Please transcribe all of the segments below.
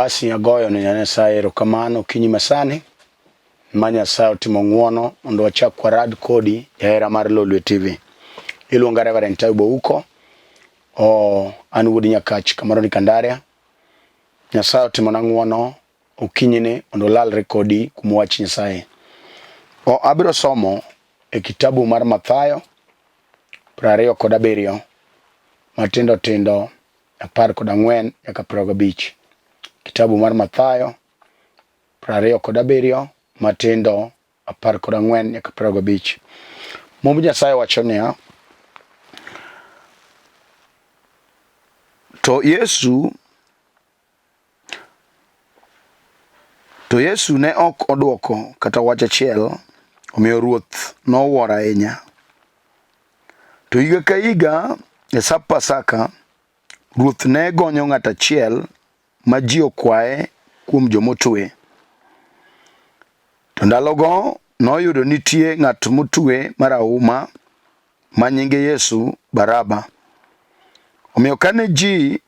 Basi agoyo ne Nyasaye erokamano okinyi masani ma Nyasaye otimo ng'uono mondo wachak warad kodi jahera mar Lolwe TV. Iluonga Reverend Taibu Ouko, o an wuod Nyakach kamoro ni Kandaria. Nyasaye otimona ng'uono okinyini mondo olalre kodi kuom wach Nyasaye. O abiro somo e kitabu mar Mathayo 27 matindo tindo 14 nyaka 25. Kitabu mar Mathayo 27 matindo 14 nyaka 25. Mumb Nyasaye wacho niya, To Yesu To Yesu ne ok odwoko kata wach achiel, omiyo ruoth nowuoro ahinya. To higa ka higa e Sap Pasaka, ruoth ne gonyo ng'at achiel ma ji okwaye kuom jomotwe. To ndalogo noyudo nitie ng'at motwe marahuma ma nyinge Yesu Baraba. Omiyo kane ji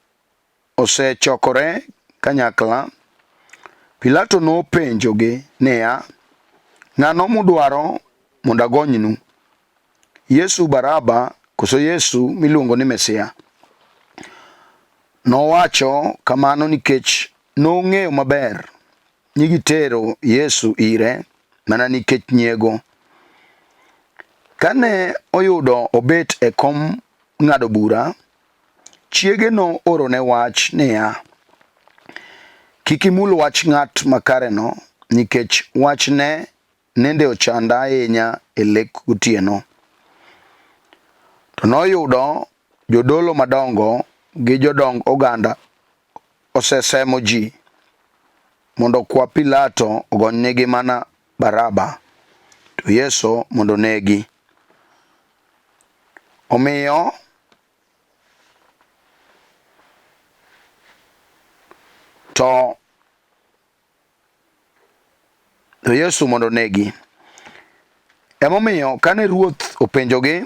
osechokore kanyakla, Pilato nopenjogi niya, Ng'ano mudwaro mondo agonynu? Yesu Baraba koso Yesu miluongo ni Mesia? Nowacho kamano nikech nong'eyo maber ni gitero Yesu ire mana nikech nyiego. Kane oyudo obet e kom ng'ado bura, Chiege noorone wach niya, Kik imul wach ng'at makareno, nikech wachne nende ochanda ahinya e lek gotieno. To noyudo jodolo madongo gi jodong oganda osesemo ji mondo okwa Pilato ogonynigi mana Baraba, to Yesu mondo onegi. Omiyo to Yesu mondo onegi. Emomiyo kane ruoth openjogi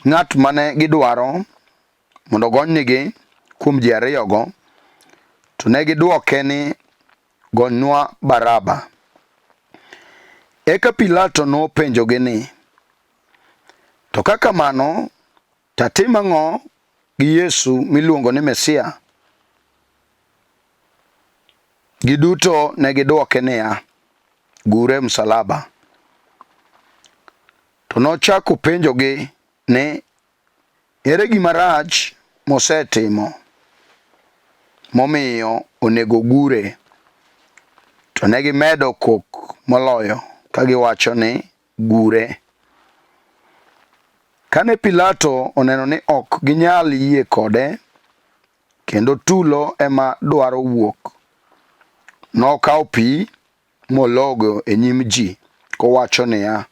ng'at mane gidwaro mondo ogonynigi kuom ji ariyogo, to ne gidwoke ni Gonynwa Baraba. Eka Pilato nopenjogi ni, To ka kamano, to atim ang'o gi Yesu miluongo ni Mesia? Giduto ne gidwoke niya, Gure e msalaba. To nochako penjogi ni, Ere gima rach mosetimo momiyo onego gure? To ne gimedo kok moloyo ka giwacho ni, Gure! Kane Pilato oneno ni ok ginyal yie kode kendo tulo ema dwaro wuok, nokawo pi mologo e nyim ji kowacho niya,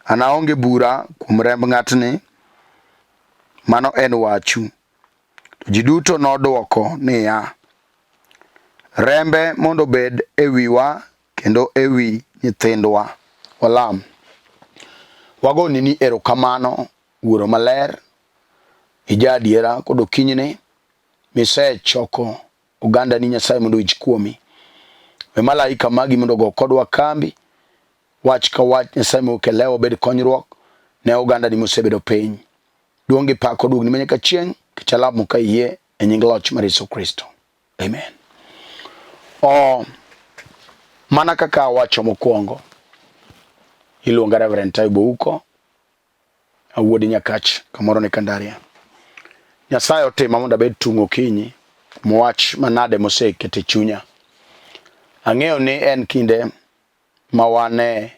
An aonge bura kuom remb ng'atni, mano en wachu. To ji duto nodwoko niya, Rembe mondo obed e wiwa kendo e wi nyithindwa. Walam. Wagoni ni erokamano Wuoro Maler, ija adiera kod okinyini misechoko ogandani Nyasaye mondo owinj kuomi. We malaika magi mondo ogo kodwa kambi, wach ka wach Nyasaye mowuok e lewa obed konyruok ne ogandani mosebedo piny. Duong' gi pak oduogni ma nyaka chieng' nikech alamo ka iyie e nying loch mar Yesu Kristo. Amen. O, mana kaka awacho mokwongo, iluonga Reverend Taibu Ouko, awuod Nyakach kamoro ni Kandaria. Nyasaye otima mondo abed tung' okinyi wach manade moseketo e chunya. Ang'eyo ni en kinde ma wan e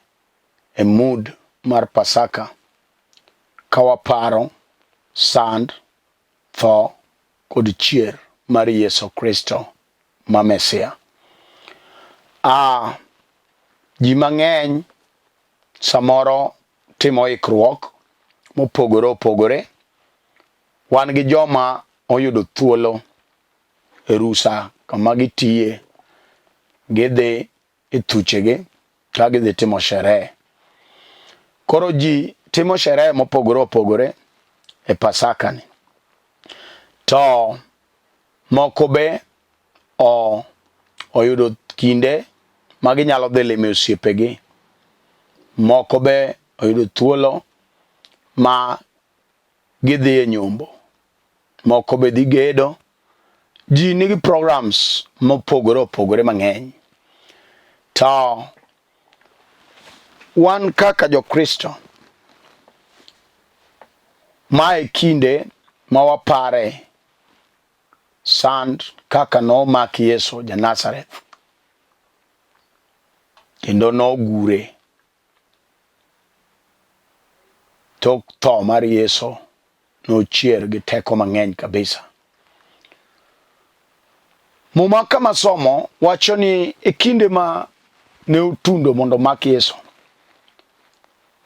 mood mar Pasaka ka waparo sand, tho kod chier mar Yesu Kristo ma Mesia. Ah, ji mang'eny samoro timo ikruok mopogore opogore. Wan gi joma oyudo thuolo e rusa kama gitiye, gidhi e thuchegi ka gidhi timo sherehe. Koro ji timo sherehe mopogore opogore e Pasaka ni. To moko be o oyudo kinde ma ginyalo dhi limo osiepegi. Moko be oyudo thuolo ma gidhi e nyombo. Moko be dhi gedo. Ji nigi programs mopogore opogore mang'eny. To wan kaka Jokristo, ma e kinde ma wapare sand kaka nomak Yesu ja Nazareth kendo nogure. Tok tho mar Yesu nochier gi teko mang'eny kabisa. Muma kama somo wacho ni e kinde ma ne otundo mondo omak Yesu,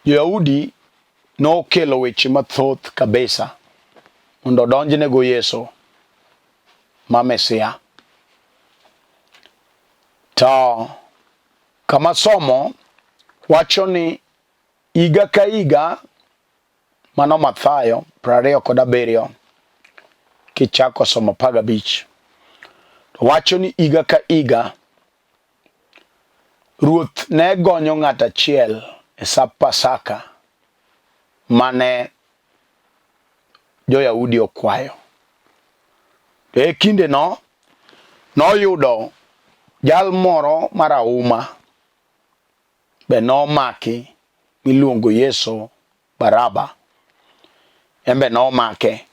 Jo-Yahudi nokelo weche mathoth kabisa mondo odonjnego Yesu ma Mesia. To kama somo wacho ni higa ka higa, mano Mathayo 27 kichako somo 15, to wacho ni higa ka higa Ruoth ne gonyo ng'at achiel e sap Pasaka mane jo-Yahudi okwayo. To e kindeno noyudo jal moro marahuma be nomaki miluongo Yesu Baraba. En be nomake.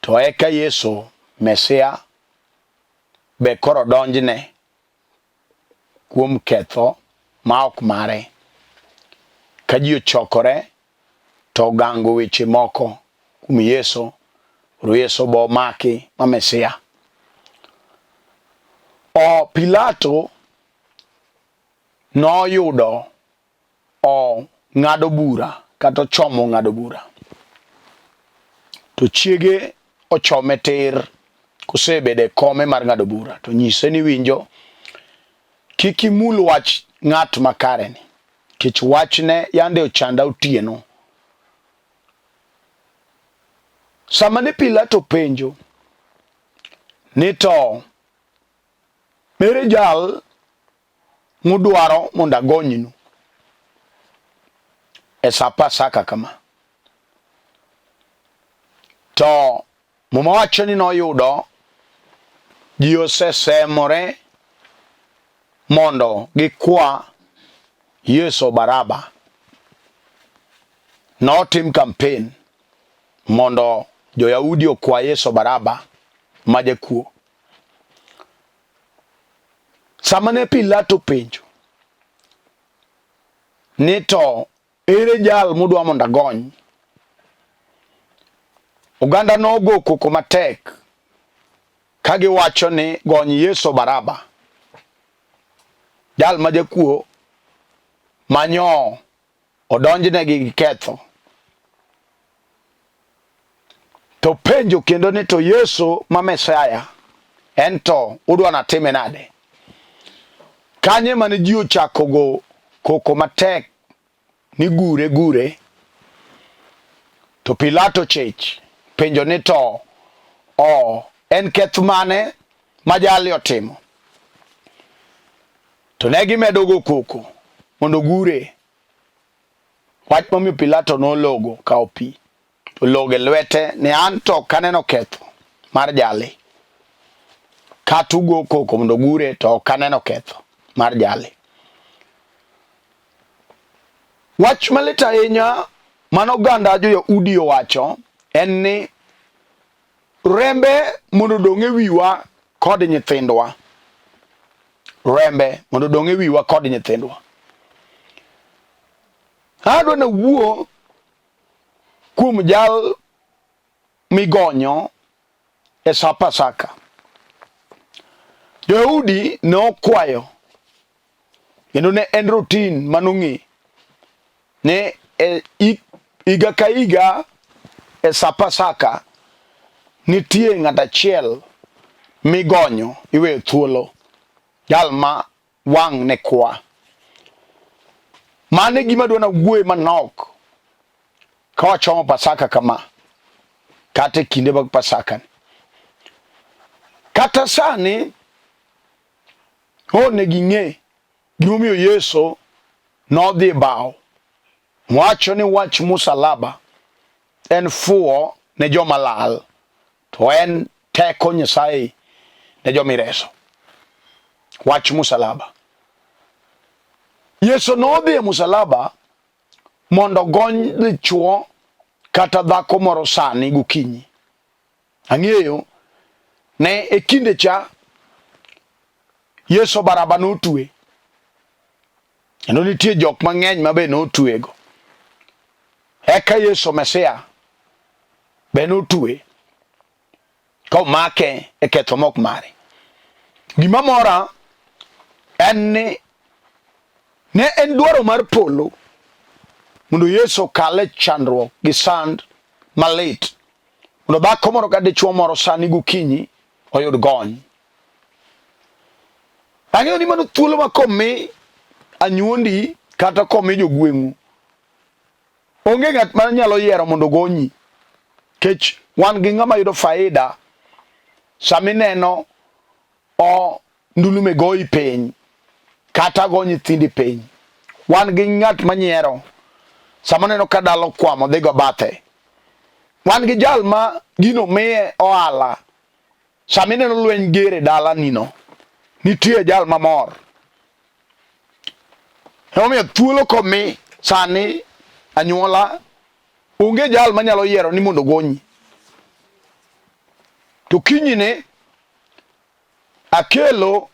To eka Yesu Mesia be koro donjne kuom ketho ma ok mare. Ka ji ochokore to ogango weche moko kuom Yesu, koro Yesu bo maki ma Mesia. O Pilato noyudo o ng'ado bura kata ochomo ng'ado bura to chiege ochome tir kosebedo e kome mar ng'ado bura to nyise ni winjo kik imul wach ng'at makare ni nikech wachne yande ochanda otieno. Sama ne Pilato penjo ni to ere jal mudwaro mondo agonynu e sa Pasaka kama? To Muma wacho ni noyudo ji osesemore mondo gikwa Yesu Baraba. Notim kampen mondo Jo-Yahudi okwa Yesu Baraba ma jakuo. Sama ne Pilato penjo ni to Ere jal mudwa mondo agony? Oganda nogo koko matek ka giwacho ni gony Yesu Baraba, jal ma jakuo manyo odonjnegi gi ketho. To penjo kendo ni to Yesu ma Mesaya en to udwa natime nade? Kanye mane ji ochako go koko matek ni gure gure to Pilato chich penjo ni to o en keth mane ma jali otimo? To ne gimedo go koko mondo gure. Wach momiyo Pilato nologo kawo pi ologo e lwete ni an to ok aneno ketho mar jali. Kata ugo koko mondo gure to ok aneno ketho mar jali. Wach malit ahinya mano oganda jo-Yahudi owacho en ni rembe mondo odong' e wiwa kod nyithindwa. Rembe mondo odong' e wiwa kod nyithindwa. Adwa nawuo kuom jal migonyo e sa Pasaka. Jo-Yahudi ne okwayo kendo ne en routine manong'e ne e higa ka higa e sa Pasaka nitie ng'at achiel migonyo iweyo thuolo jal ma wang' ne kwa. Mano e gima dwa nawuoye manok ka wachomo Pasaka kama kata e kinde mag Pasaka ni. Kata sani onego ing'e gimomiyo Yesu nodhi e bao. Wacho ni wach musalaba en fuwo ne joma lal, to en teko Nyasaye ne joma ireso. Wach musalaba. Yesu nodhi e musalaba mondo ogony dichwo kata dhako moro sani gokinyi. Ang'eyo ne e kinde cha Yesu Baraba notwe kendo nitie jok mang'eny ma be notwego. Eka Yesu Mesia be notwe komake e ketho mok mare. Gima mora en ni ne en dwaro mar polo mondo Yesu okal e chandruok gi sand malit mondo dhako moro ka dichwo moro sani gokinyi oyud gony. Ang'eyo ni mano thuolo ma komi anyuondi kata komi jogweng'u onge ng'at ma nyalo yiero mondo ogonyi kech wan gi ng'ama yudo faida sama ineno o ndulume goyi piny kata go nyithindi piny. Wan gi ng'at manyiero sama oneno ka dala okwamo dhi go bathe. Wan gi jal ma gino miye ohala sama ineno lweny ger e dalanino, nitie jal mamor. Emomiyo thuolo komi sani anyuola onge jal manyalo yiero ni mondo ogonyi. To kinyne akelo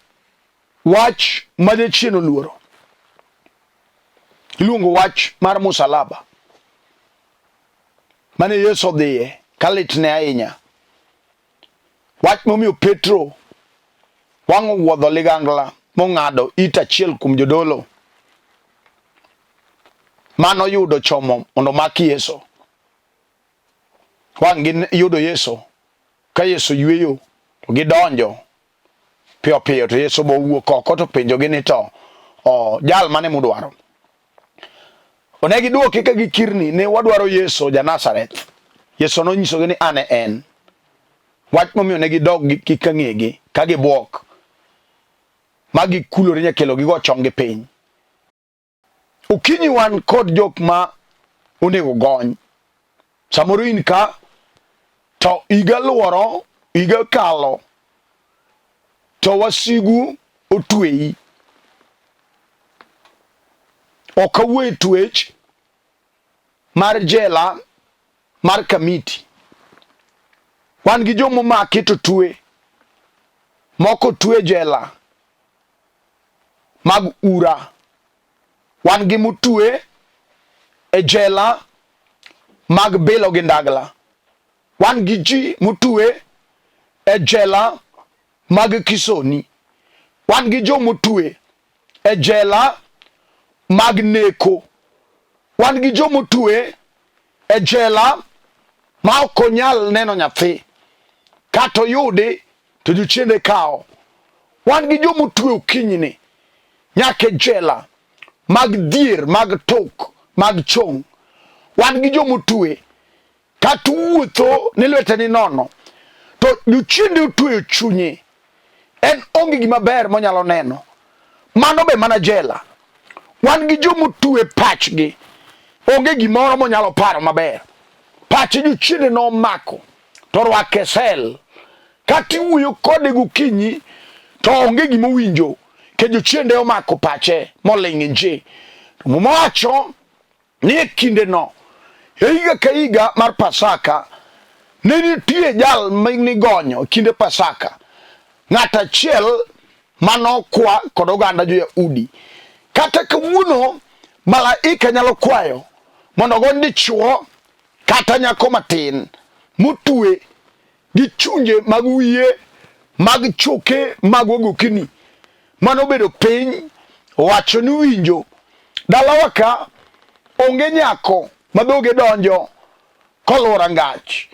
wach ma jachien oluoro. Iluongo wach mar musalaba mane Yesu odhiye ka litne ahinya. Wach momiyo Petro wang' owuodho ligangla mong'ado it achiel kuom jodolo mano yudo chomo mondo omak Yesu. Wang' giyudo Yesu ka Yesu yueyo to gidonjo piyo piyo to Yesu bo owuok oko to penjogi ni to o, jal mane mudwaro? Ne gidwoke ka gikirni ni wadwaro Yesu ja Nazareth. Yesu nonyisogi ni an e en. Wach momiyo ne gidok gi ka ng'egi ka gibwok ma gikulore nyakelo gigo chonggi piny. Okinyi wan kod jok ma onego gony. Samoro in ka to higa luoro, higa kalo to wasigu otweyi. Ok awuo e twech mar jela mar Kamiti. Wan gi joma omaki to twe. Moko twe jela mag ura. Wan gi motwe e jela mag bilo gi ndagla. Wan gi ji motwe e jela mag kisoni. Wan gi jo motwe e jela mag neko. Wan gi jo motwe e jela ma ok onyal neno nyathi. Kata oyudi to jochiende kawo. Wan gi joma otwe okinyini nyaka e jela mag dhier, mag tok, mag chong. Wan gi joma otwe kata wuotho ni lwete ni nono to jochiende otweyo chunye en onge gima ber monyalo neno. Mano be mana jela. Wan gi joma otwe pachgi onge gimoro monyalo paro maber. Pache jochiende nomako to orwake sel. Kata iwuoyo kode gokinyi to onge gima owinjo ke jochiende omako pache moling' nje. To Muma wacho ni e kindeno e higa ka higa mar Pasaka ne nitie jal manigonyo e kinde Pasaka, ng'at achiel manokwa kod oganda jo-Yahudi. Kata kawuono malaika nyalo kwayo mondo ogony dichwo kata nyako matin motwe gi chunje mag wiye mag choke mag ogokini mano obedo piny wacho ni winjo dalawa ka onge nyako ma dhoge donjo koluwo rangach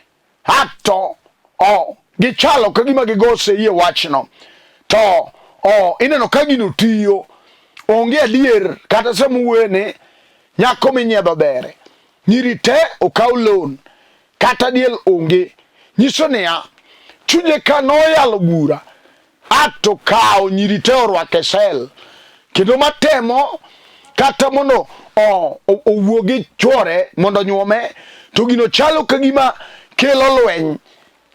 ato o gichalo ka gima gigo sei e wachno to o ineno ka gino tiyo onge adier kata sama wuoyene nyako minyiedho bere nyiri te okaw loan kata diel onge nyiso niya Chunye ka noyalo bura ato kawo nyiri te orwake sel kendo matemo kata mondo owuo gi chwore mondo onyuome to gino chalo ka gima kelo lweny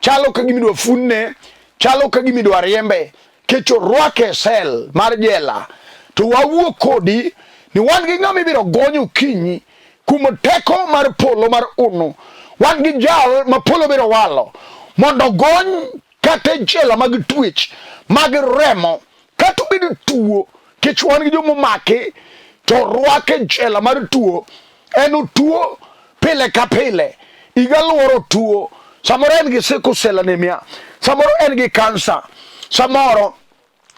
chalo ka gima idwa funne chalo ka gima idwa riembe kech orwake e sel mar jela to wawuo kodi ni wan gi ng'ama ibiro gony okinyi kuom teko mar polo mar unu wan gi jal ma polo biro walo mondo ogony kata e jela mag twech mag remo kata obed tuo kech wan gi joma omaki to orwake jela mar tuo en otuo pile ka pile higa luoro tuo samoro en gi sickle cell anemia samoro en gi kansa samoro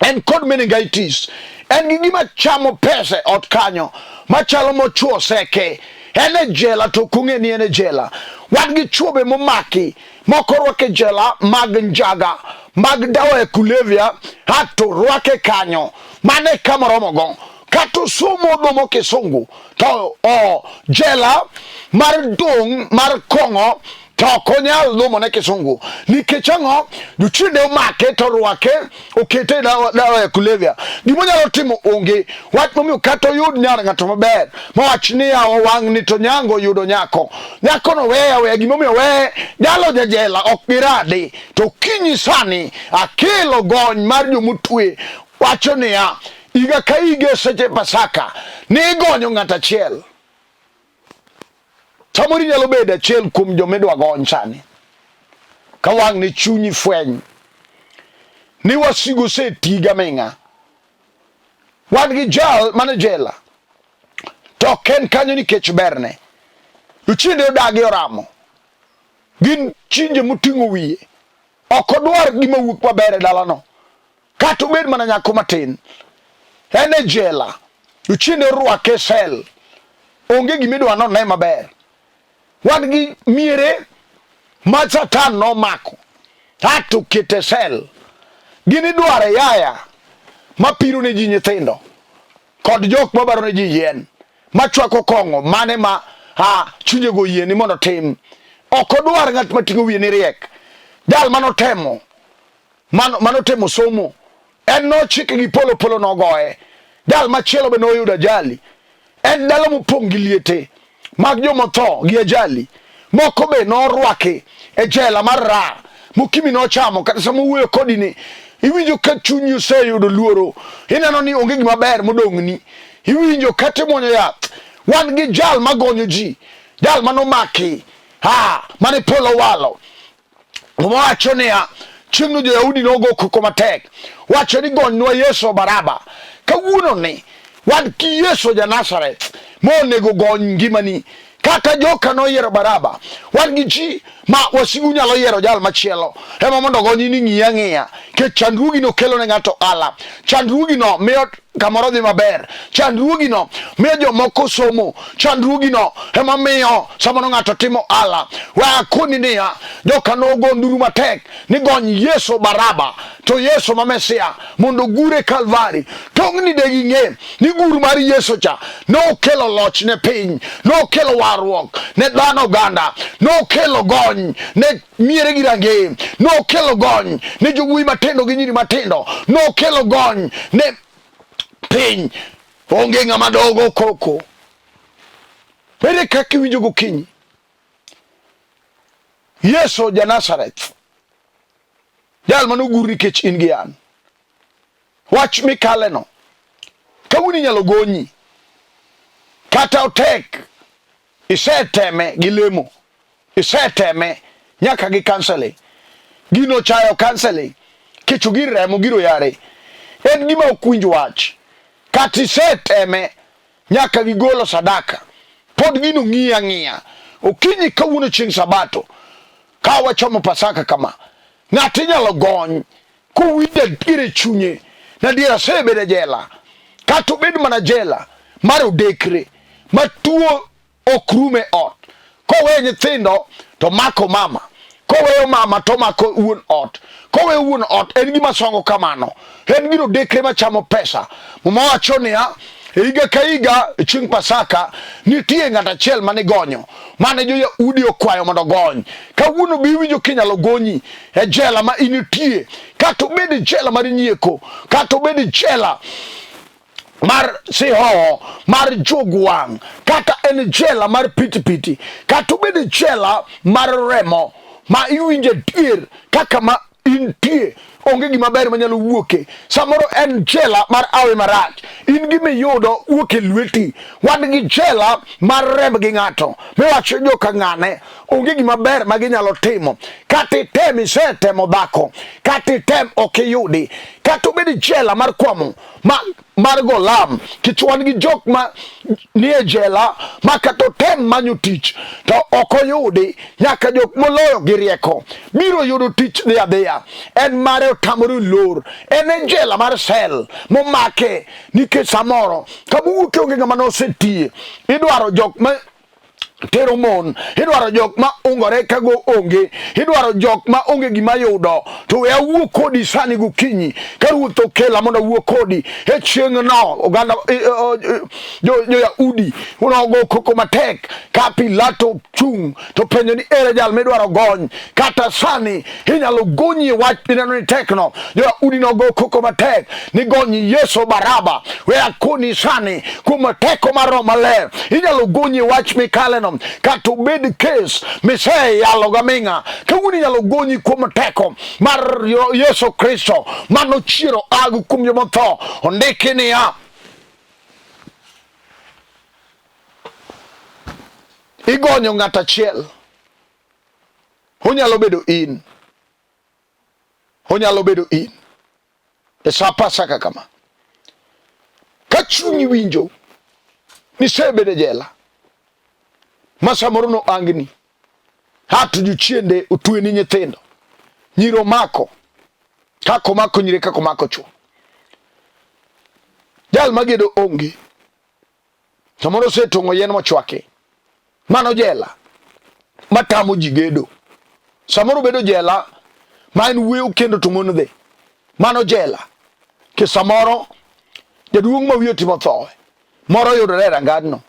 en kod meningitis en gi gima chamo pesa e ot kanyo machalo mochuo seke en e jela to ok ong'e ni en e jela wan gi chwo be momaki moko orwak e jela mag njaga mag dawa ya kulevya ato rwake kanyo mano e kama oromogo kata osomo odhomo kisungu to o jela mar dong' mar kong'o to ok onyal dhumo ne kisungu nikech ang'o jochiende omake to orwake okete e dawa, dawa ya kulevya gima onyalo timo onge wach momiyo kata oyud nyar ng'ato maber mawach ni yawa wang'ni to nyango oyudo nyako nyakono weye aweya gimomiyo weye jalo jajela ok giradi to kinyi sani akelo gony mar jomotwe wacho niya higa ka higa e seche pasaka ni igonyo ng'at achiel Samoro inyalo bedo achiel kuom joma idwa gony sani. Ka wang' ne chunyi fweny ni wasigu oseti gaming'a. Wan gi jal mane jela to ok en kanyo nikech berne. Jochiende odagi oramo. Gin chinje moting'o wiye. Ok odwar gima wuok maber e dalano. Kata obed mana nyako matin. En e jela. Jochiende orwake e sel. Onge gima idwa none maber. Wan gi miere ma Satan nomako. Ato okete e sel. Gin idwaro yaya mapiro ne ji nyithindo kod jok mabaro ne ji yien machwako kong'o mane ma ha chunyego oyie ni mondo otim. Ok odwar ng'at mating'o wiye ni riek. Jal manotemo manotemo somo en nochike gi polo polo nogoye jal machielo be noyudo ajali en dala mopong' gi liete mag jomotho gi ajali moko be norwaki e jela mar ra mokimi nochamo kata sama owuoyo kodi ni iwinjo ka chunyi oseyudo luoro ineno ni onge gima ber modong'ni iwinjo kata imuonyo yath wan gi jal magonyo ji jal manomaki ha mane polo walo Wacho niya, chieng'no jo-Yahudi nogo koko matek, wacho ni gonynwa Yesu Baraba. Kawuono ni wan ki Yesu ja Nazareth monego gony ngimani. Kata joka noyiero Baraba, wan gi ji ma wasigu nyalo yiero jal machielo ema mondo ogonyi ni ng'iya ang'iya, nikech chandruogino kelo ne ng'ato ala, chandruogino miyo kamoro dhi maber, chandruogino miyo jomoko somo, chandruogino ema miyo samoro ng'ato timo ala. We akoni niya, joka nogo nduru matek ni gony Yesu Baraba to Yesu ma Mesia mondo ogure Kalvari. Tong'ni de ging'e ni gur mar Yesu cha nokelo loch ne piny, nokelo warruok ne dhano oganda, nokelo gony ne miere gi rangeye, nokelo gony ne jowuoyi matindo gi nyiri matindo, nokelo gony ne piny. Onge ng'ama dogo koko. Ere kaka iwinjo gokinyi? Yesu ja Nazareth, jal mane ogur nikech in gi an. Wach mikaleno, kawuono inyalo gonyi, kata otek, iseteme gi lemo, iseteme nyaka gi counseling. Gino chayo counseling, kecho gir remo, giro yare. En gima ok winj wach. Kata iseteme nyaka gigolo sadaka, pod gino ng'iyi ang'iya. Okinyi kawuono chieng' Sabato, ka wachomo Pasaka kama, ng'ato inyalo gony kowinjo adier e chunye ni adier asebedo e jela, kata obed mana jela mar odekre ma tuo ok rum e ot. Koweyo nyithindo to mako mama, koweyo mama to mako wuon ot, koweyo wuon ot en gima songo kamano, en gino dekre machamo pesa. Muma wacho niya, E higa ka higa e chieng' Pasaka nitie ng'at achiel mane igonyo, mane jo-Yahudi okwayo mondo ogony. Kawuono be iwinjo kinyalo gonyi e jela ma initie, kata obed jela mar nyieko, kata obed jela mar sihoho, mar jogwang', kata en jela mar pitipiti, kata obed jela mar remo ma iwinjo adier kaka ma intie onge gima ber manyalo wuoke. Samoro en jela mar awe marach, in gima iyudo wuok e lweti. Wan gi jela mar remb gi ng'ato miwacho joka ng'ane onge gima ber ma ginyalo timo. Kata item isetemo dhako, kata item ok iyudi, kata obed jela mar kwamo ma mar golam kech wan gi jok ma nie jela ma kata otem manyo tich to ok oyudi nyaka jok moloyo gi rieko biro yudo tich dhi adhiya en mare otamore lor en e jela mar sel momake nikech samoro kama owuoke onge ng'ama nosetiye idwaro jok ma tero mon, idwaro jok ma ungore ka go onge, idwaro jok ma onge gima yudo. To we awuo kodi sani gokinyi, ka ruoth okela mondo awuo kodi e chieng'no. Oganda jo-Yahudi nogo koko matek ka Pilato chung' to penjo ni ere jal midwaro gony? Kata sani inyalo gonyi e wach mineno ni tekno. Jo-Yahudi nogo koko matek ni gony Yesu Baraba. We akoni sani kuom teko mar Roho Maler inyalo gonyi e wach mikaleno, kata obed kes miseyalo gaming'a. Kawuono inyalo gonyi kuom teko mar Yesu Kristo manochiero ago kuom jomotho. Ondiki niya, igonyo ng'at achiel, onyalo bedo in, onyalo bedo in e sa Pasaka kama. Ka chunyi winjo nisebedo e jela ma samoro no angni hat jochiende otweni nyithindo, nyiri omako kaka omako nyiri kaka omako chwo, jal magedo onge, samoro osetong'o yien mochwaki, mano jela matamo ji gedo. Samoro bedo jela ma en wuoyo kendo to mon dhi, mano jela. Ke samoro jaduong' ma wiye otimo thowe moro yudore e rangajno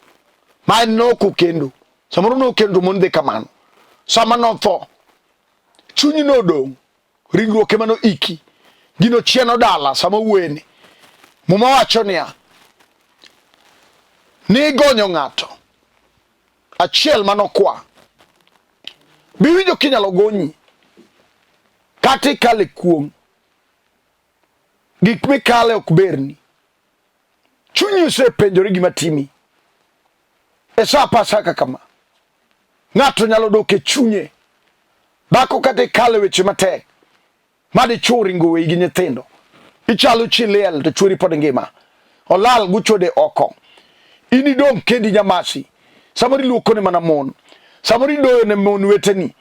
ma en noko kendo, samoro nokendo to mon dhi kamano. Sama notho chunyi nodong', ringruok ema noiki, gino chieno dala sama owuoyeni. Muma wacho niya, ni igonyo ng'ato achiel manokwa, biwinjo kinyalo gonyi kata ikale kuong', gik mikale ok berni, chunyi osepenjore gima timi e sa Pasaka kama. Ng'ato nyalo dok e chunye dhako kata ikale weche matek ma dichwo ringo weyi gi nyithindo, ichalo chi liel to chwori pod ngima, olal guchode oko, in idong' kendi nyamasi, samoro iluoko ne mana mon, samoro idoyo ne mon weteni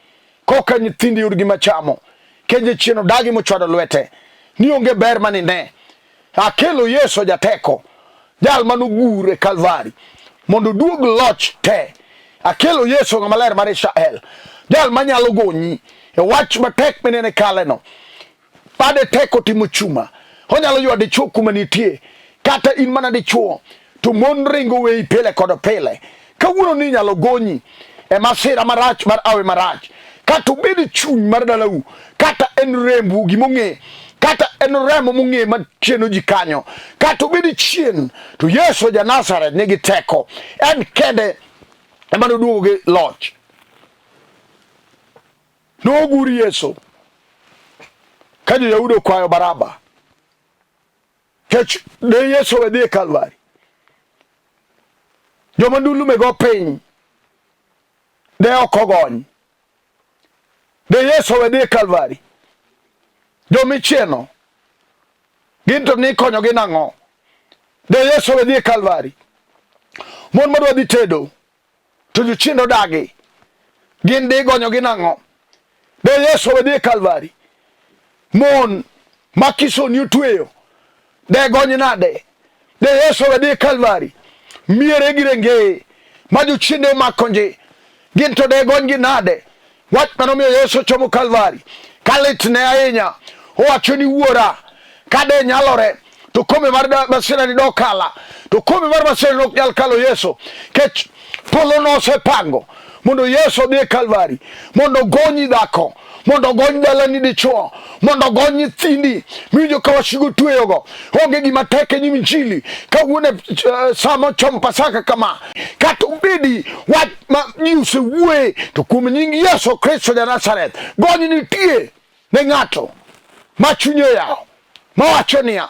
koka nyithindi yud gima chamo, kenje chien odagi mochwado lwete ni onge ber manine. Akelo Yesu jateko, jal manogur e Kalvari mondo oduog loch te. Akelo Yesu ng'ama ler mar Israel, jal manyalo gonyi e wach matek minene kaleno. Bade teko timo chuma, onyalo ywa dichuo kuma nitie, kata in mana dichuo to mon ringo weyi pile kod pile. Kawuono ni inyalo gonyi e masira marach mar awe marach, kata obed chuny mar dalau, kata en rembu gimong'e, kata en remo mong'e machieno ji kanyo, kata obed chien, to Yesu ja Nazareth nigi teko, en kende ema noduogo gi loch. Nogur Yesu ka jo-Yahudi okwayo Baraba. Kech de Yesu we dhi e Kalvari. Joma ndulume go piny de ok ogony. De Yesu we dhi e Kalvari. Joma ichieno gin to nikonyogi nang'o? De Yesu we dhi e Kalvari. Mon madwa dhi tedo to jochiende odagi, gin di gonyogi nang'o? Be Yesu we dhi e Kalvari? Mon ma kisoni otweyo de gony nade? De Yesu we dhi e Kalvari? Miere gi rengeye ma jochiende omako nji, gin to de gonygi nade? Wach mane omiyo Yesu chomo Kalvari ka litne ahinya, owacho ni Wuora, ka de nyalore To kombe mar masira ni dokala. To kombe mar masira ni ok nyal kalo Yesu. Kech polo nosepango mondo Yesu odhi e Kalvari mondo ogonyi dhako mondo ogony dalani dichuo mondo ogony nyithindi miwinjo ka wasigu tweyogo onge gima tek e nyim injili kawuono uh, sama ochomo pasaka kama kata obedi wach ma ji osewuoye to kuom nying Yesu Kristo ja Nazareth gony nitie ne ng'ato ma chunye oyawo mawacho niya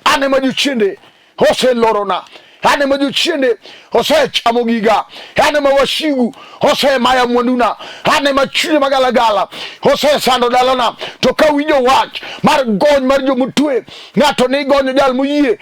an ema jochiende oselorona an ema jochiende osechamo giga an ema wasigu osemaya mwanduna an ema chunya magalagala osesando dalana to kawinjo wach mar gony mar jomotwe ng'ato ni gonyo jal moyie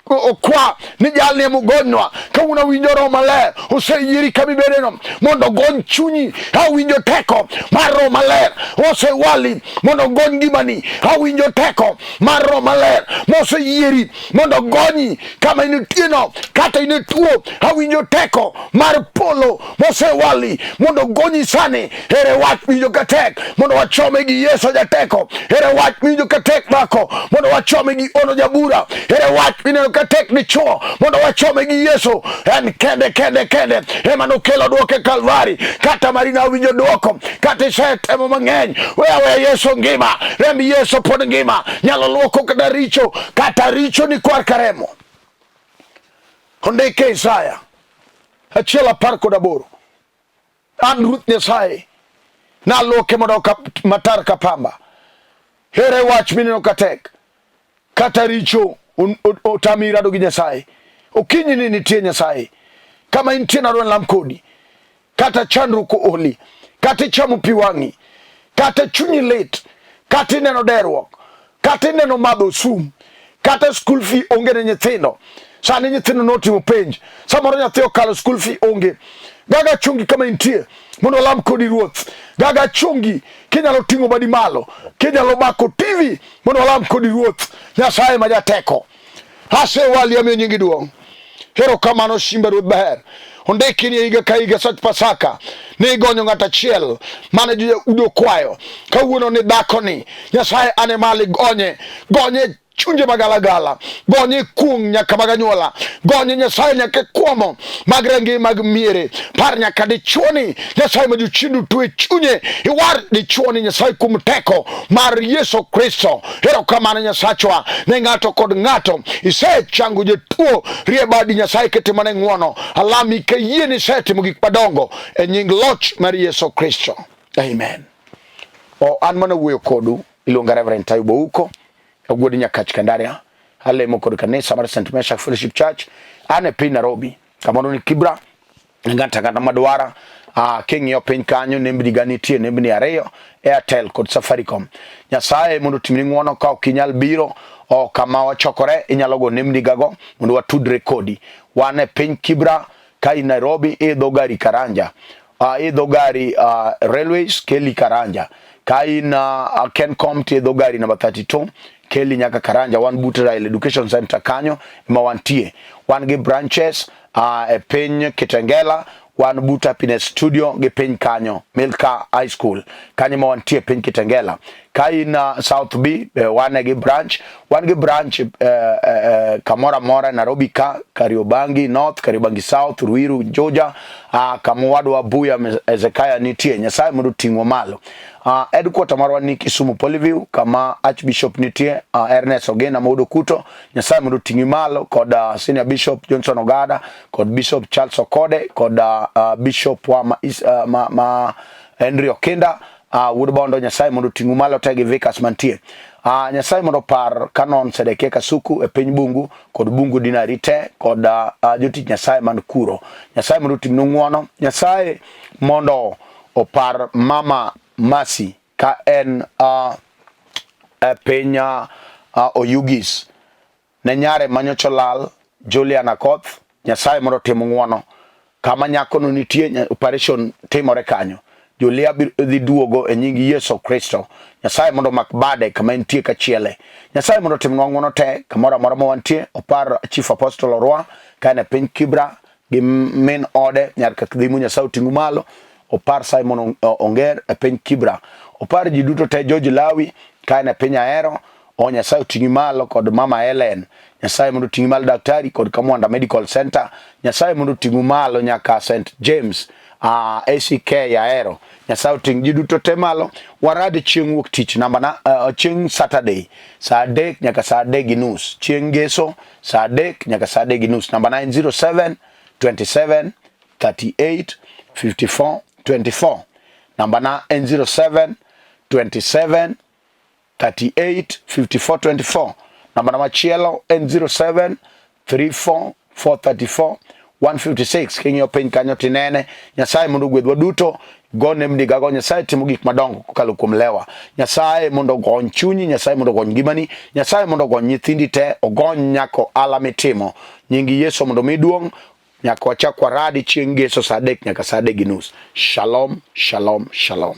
okwa ni jalni ema ogonywa. Kawuono awinjo Roho Maler oseyieri kama ibedeno mondo ogony chunyi. Awinjo teko mar Roho Maler osewali mondo ogony ngimani. Awinjo teko mar Roho Maler moseyieri mondo ogonyi kama intieno, kata in e tuo. Awinjo teko mar polo mosewali mondo ogonyi sani. Ere wach winjo katek mondo wachome gi Yesu jateko. Ere wach winjo katek mako mondo wachome gi ono jabura. Ere wach mineno katek dichuo mondo wachome gi Yesu. En kende kende kende ema nokelo dwoko e Kalvari. Kata marina winjo dwoko, kata isetemo mang'eny, we aweya Yesu ngima. Remb Yesu pod ngima, nyalo luoko kata richo, kata richo ni kwar ka remo. Ondike Isaya 1:18 An Ruoth Nyasaye naluoke modoko matar ka pamba. Here wach mineno ka tek, kata richo otami rado gi Nyasaye. Okinyi ni nitie Nyasaye. Kama intie nadwa lam kodi. Kata chandruok ooli, kata ichamo pi wang'i, kata chunyi lit, kata ineno derruok, kata ineno madho sum, kata school fee onge ne nyithindo. Sani nyithindo notimo penj, samoro nyathi okalo school fee onge. Gaga chungi kama intie mondo olam kodi Ruoth. Gaga chungi kinyalo ting'o badi malo, kinyalo bako TV mondo olam kodi Ruoth Nyasaye ma jateko. Asewali amiyo nyingi duong'. Erokamano Simba Ruoth Ber. Ondiki ni higa ka higa sach Pasaka ni igonyo ng'at achiel mane jo kwayo. Kawuono ni dhakoni Nyasaye ane malo igonye, gonye chunje magalagala, gonye kuong' nyaka mag anyuola, gonye Nyasaye nyaka kuomo mag rangi mag miere, par nyaka dichuoni Nyasaye ma jochiende otwe chunye, iwar dichuoni Nyasaye kuom teko mar Yesu Kristo. Erokamano Nyasachwa ne ng'ato kod ng'ato, isechango jotuo, rie badi Nyasaye kitimo ne ng'wono. Alami kayie ni isetimo gik madongo e nying loch mar Yesu Kristo. Amen. O, an mana wuoyo kodu, iluonga Reverend Tayub Ouko, wuod Nyakach Kandaria, alemo kod kanisa mar St. Meshach Fellowship Church, an e piny Nairobi, kamoro ni Kibra, ng'ato ang'ata madwara uh, king'iyo piny kanyo nembni ga nitie nembni ariyo Airtel kod Safaricom. Nyasaye mondo otimni ng'wono ka ok inyal biro o kama wachokore inyalo go nembni gago mondo watudre kodi. Wan e piny Kibra ka in Nairobi idho gari Karanja idho gari Railways keli Karanja ka in Kencom to idho gari namba 32 keli nyaka Karanja. Wan but Rail Education Center kanyo ema wantie. Wan gi branches e piny Kitengela, wan but Happiness Studio gi piny kanyo Milka High School kanyo ma wantie piny Kitengela. Ka in South B wan gi branch, wan gi branch kamoro amora Nairobi ka, Kariobangi North, Kariobangi South, Ruiru, Juja, kama owadwa Buya Hezekiah nitie. Nyasaye mondo oting'wa malo. Headquarter marwa ni Kisumu Polyview kama Archbishop nitie, Ernest Ogena Maudo Kuto. Nyasaye mondo oting'i malo kod Senior Bishop Johnson Ogada kod Bishop Charles Okode kod Bishop wa ma, ma, ma Henry Okinda wuod Bondo. Nyasaye mondo oting'u malo te gi vicars mantie. Nyasaye mondo opar Canon Sedekia Kasuku e piny Bungu kod Bungu Dinari te kod jotich Nyasaye man kuro. Nyasaye mondo otimnu ng'wono. Nyasaye mondo opar Mama Mercy ka en e piny Oyugis ne nyare manyocha olal Julian Akoth. Nyasaye mondo otim ng'wono kama nyakono nitie, operation timore kanyo. Julia dhi duogo e nying Yesu Kristo. Nyasaye mondo omak bade kama entie kachiele. Nyasaye mondo otimnwa ng'wono te kamoro amora ma wantie. Opar Chief Apostle Orwa ka en e piny Kibra gi min ode nyar Kakdhimu. Nyasaye oting'u malo. Opar Simon Onger e piny Kibra. Opar ji duto te, George Lawi ka en e piny Ahero. O Nyasaye oting'i malo kod Mama Helen. Nyasaye mondo oting'i malo daktari kod Kamwanda Medical Center. Nyasaye mondo oting'u malo nyaka St James uh, ah, ACK Ahero. Nyasaye oting' ji duto te malo. Warad chieng' wuok tich namba na uh, chieng' Saturday saa adek nyaka saa adek gi nus. Chieng' Ngeso saa adek nyaka saa adek gi nus. Namba 907 27 38 54 24. Namba na en 07 27 38 54 24. Namba na machielo en 07 34 434 156. King'iyo piny kanyo tinene. Nyasaye mondo ogwedhwa duto. Go ne mdigago Nyasaye timo gik madongo kokalo kuom lewa. Nyasaye mondo ogony chunyi, Nyasaye mondo ogony ngimani, Nyasaye mondo ogony nyithindi te, ogony nyako ala mitimo. Nying Yesu mondo mi duong'. Nyaka wachak waradi chieng' ngeso saa adek nyaka saa adek gi nus. Shalom, shalom, shalom.